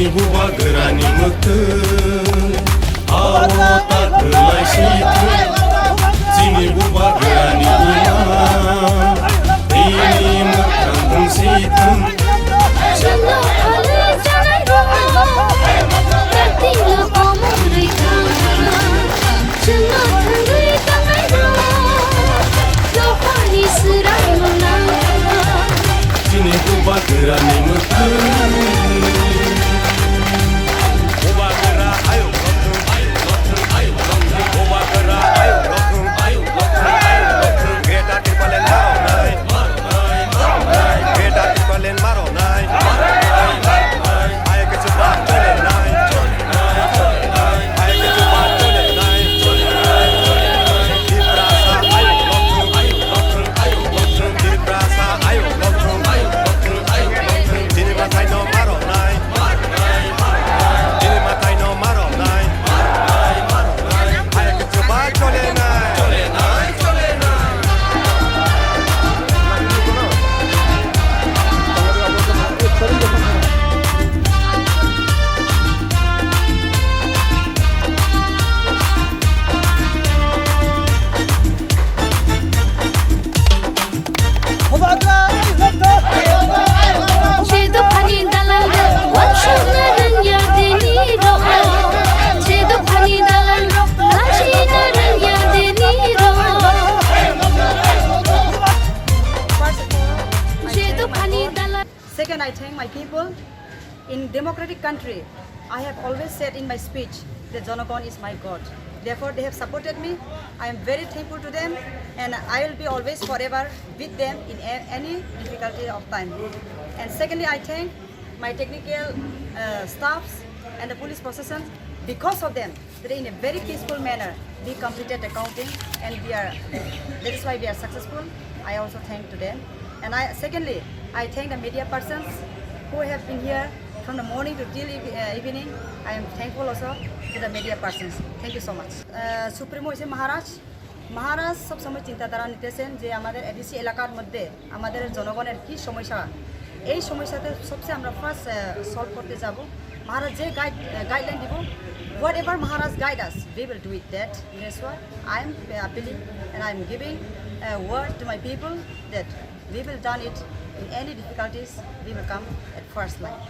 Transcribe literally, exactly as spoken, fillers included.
Bubagrani mwktwi, abo ta kwlai si thung. Chini Bubagrani buma, bini mwkhang bung si thung. Chwngno phalwi chanai rok, kating lo komon rwi thang. Chwngno thangwi tangnai rok, dophani swrang rok nang. Chini Bubagrani mwktwi. Bubagra ayuk lothung, ayuk lothung, ayuk lothung. Bubagra ayuk lothung, ayuk lothung, ayuk lothung. Greater Tipraland maroknai, maroknai, maroknai. Greater Tipraland maroknai, maroknai, maroknai. Hai kichu bak chole nai, chole nai, chole nai. Hai kichu bak chole nai, chole nai, chole nai. Tiprasa ayuk lothung, ayuk lothung, ayuk lothung. Tiprasa ayuk lothung, ayuk lothung, ayuk lothung. Chini mwtai no maroknai, chini mwtai no maroknai. Hai kichu bak chole nai, chole nai, chole nai. Bubagra ayuk lothung. Che dophani dalal rok, wansukna rwngya dini rok. Che dophani dalal rok, lachina rwngya dini rok. Che dophani dalal. Second, I thank my people. In democratic country, I have always said in my speech that Jonogon is my God. Therefore, they have supported me. I am very thankful to them, and I will be always forever with them in a- any difficulty of time. And secondly, I thank my technical uh, staffs and the police procession. Because of them, that in a very peaceful manner, we completed the counting, and we are, that is why we are successful. I also thank to them. And I, secondly, I thank the media persons who have been here from the morning to till eve- uh, evening. I am thankful also to the media persons. Thank you so much. Uh, Supremo is Maharaj. মহারাজ সবসময় চিন্তাধারা নিতেছেন যে আমাদের এডিসি এলাকার মধ্যে আমাদের জনগণের কি সমস্যা, এই সমস্যাতে সবচেয়ে আমরা ফার্স্ট সলভ করতে যাব। মহারাজ যে গাইড গাইডলাইন দিব, whatever Maharaj guide us, we will do it that. That's why I am appealing and I am giving a word to my people that we will done it. In any difficulties, we will come at first line.